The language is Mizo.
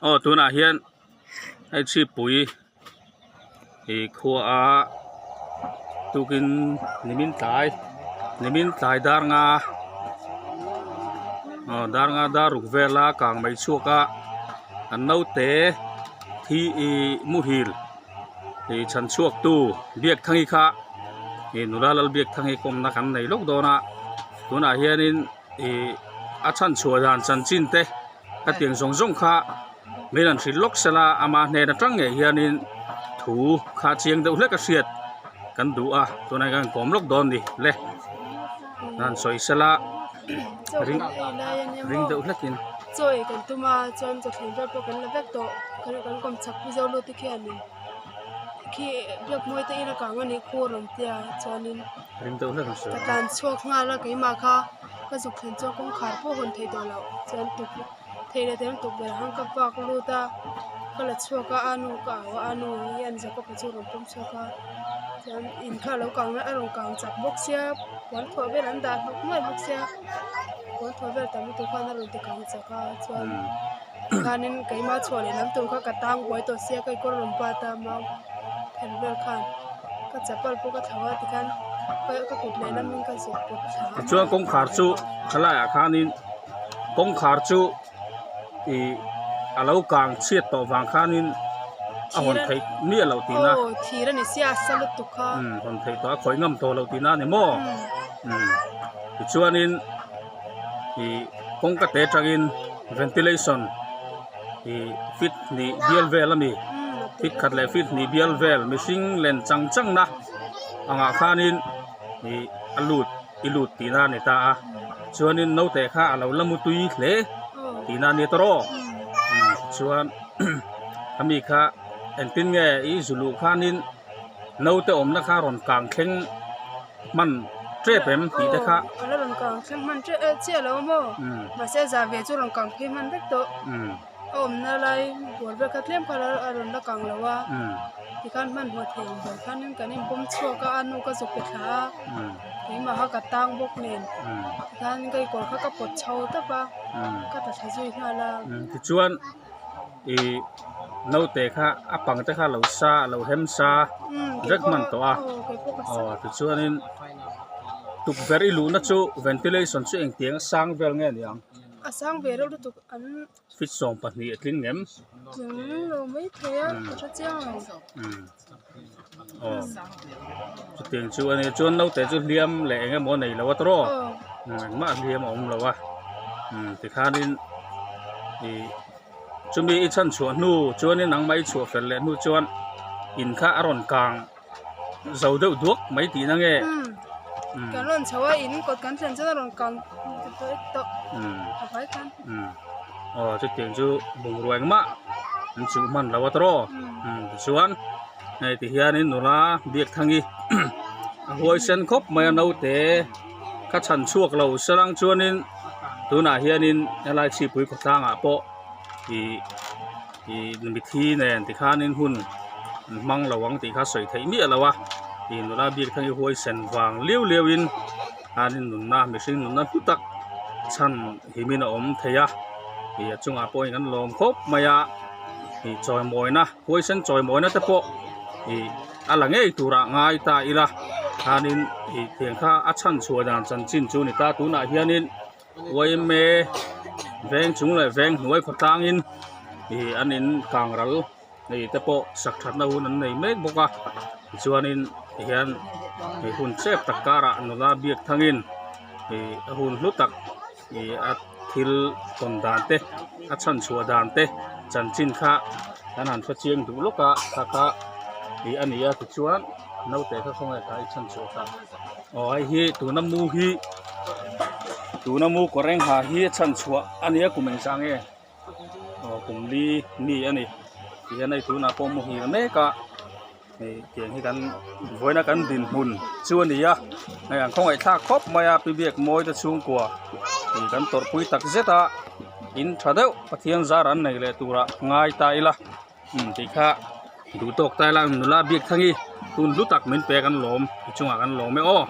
Aw tunah hian hei chhipui ih khua a tukin nimin tlai nimin tlai dar nga aw dar nga dar ruk vela kang mai chhuak a an naute thi ih muhil ih chhan chhuak tu Biakthangi kha ih nula Lalbiakthangi kawmna kan nei lawk dawn a tunah hianin ih a chhan chhuah dan chanchin te. Hetiang zawng zawng kha min han hrilh lawk sela ama hnen atang ngei hianin thu kha chiang deuh hlek a hriat kan duh a tunah hian kan kawm lawk dawn ni le han sawi sela ring ring deuh hlekin. Chaw ei kan tum a chuan chawthleng vel pawh kan la vek tawh kan kan kawm chak pu zo lut te khianin khi biak mawi te in a kang a nih khu a rawn tia chuanin ka tlan chhuak nghal a keimah kha. Ka zuk thlen chuan kawngkhar pawh hawn thei tawh loh chuan tuk thei leh thei tuk ber ang ka vak lut a ka la chhuak a a nu ka au a a nu hian Jacob-a chu a rawn pawm chhuak a chuan in kha a lo kang a rawn kang chak bawk sia puan thuah vel an dah hnawk nuai bawk sia puan thuah vel tam lutuk khan a rawn ti kang chak a chuan tikhanin keimah chhuah leh lam tur kha ka tang buai tawh sia ka kawr rawn bat a mau pher vel khan ka chapal pawh ka thlo a tikhan ka kut leh lamin ka zuk pawt thla a. Tichuan kawngkhar chu thalaiah khanin kawngkhar chu ih a lo kang chhiat tawh vang khanin a hawn theih miah loh tihna. Aw thir a ni sia a sa lutuk kha. Umm hawn theih tawh a khawih ngam tawh loh tihna a ni maw? Umm tichuanin. Ih kawngka te atangin ventilation ih feet hnih bial vel a ni feet khat leh feet hnih bial vel mihring len chang chang na angah khanin ih a lut i lut tihna a ni ta a chuanin naute kha a lo la mu tui hle tihna a ni tawrh aw chuan ami kha engtin nge i zu luh khanin naute awmna kha rawn kang thleng. Hman tep em tih te kha. Aw a la rawn kang thleng hman tep eh chiah lo a maw mahse a zah ve chu rawn kang phei hman vek tawh a awmna lai bual vel kha tlem kha a rawn la kang lo a tikhan hmanhmawh thei ang ber khanin kan inpawm chhuak a a nu ka zuk pe thla a keimah kha ka tang bawk nen tikhan ka kawr kha ka pawt chho tawp a ka ta thla zui nghal a. Tichuan. Ih naute kha a pang te kha a lo sa a lo hem sa vek hman tawh a aw tichuanin tukverh i luhna chu ventilation chu engtiang a sang vel nge ni ang a sang ve reuh lutuk an feet 12 a tling em tling lo mai thei a ka hre chiang lo aw chutiang chu a ni chuan naute chu hliam leh eng emaw a nei lo a tawrh aw engmah hliam a awm lo a tikhanin ih chumi i chhan chhuah hnu chuanin nangmah i chhuah fel leh hnu chuan in kha a rawn kang zo deuh duak mai tihna nge kan rawn chho a in kawt kan thlen chuan a rawn kang tawh a vai khan. Aw chutiang chu bungrua engmah an chuh hman lo a tawrh aw tichuan hei ti hianin nula Biakthangi a huaisen khawp mai a naute kha chhan chhuak lo salang chuanin tunah hianin helai chhipui khawtlangah pawh ih ih mithi nen tikhanin hun an hmang lo ang tih kha sawi theih miah lo a ih nula Biakthangi huaisen vang liau liauin khanin nunna mihring nunna hlu tak chhan. Himin a awm thei a ih a chungah pawh in an lawm khawp mai a ih chawimawina huaisen chawimawina te pawh ih a la ngei turah ngai ta ila khanin ih tiang kha a chhan chhuah dan chanchin chu a ni ta tunah hianin yma veng chung leh veng hnuai khawtlangin ih an in kang ral hei te pawh sak thatna hun an nei mek bawk a tichuanin tihian hei hun chep tak karah nula biak thangin ih a hun hlu tak ih a thil tawn dan te a chhan chhuah dan te chanchin kha kan han hre chiang duh lawk a kha kha ih a ni a tichuan naute kha khawnge kha i chhan chhuah kha aw hei hi tuna mu hi tuna mu kawr eng ha hi a chhan chhuah a nia kum engzah nge. Aw kum li mi a ni tihian hei tunah pawh muhil mek a hei tiang hi kan vawiina kan dinhmun chu a ni a hei an khawngaih thlak khawp mai a pi biak mawi te chhungkua ih kan tawrhpui tak zet a in tha deuh Pathian zar an nei leh turah ngai ta ila umm tih kha duh tawk ta ila nula biak thangi hun hlu tak min pe kan lawm i chungah kan lawm e aw.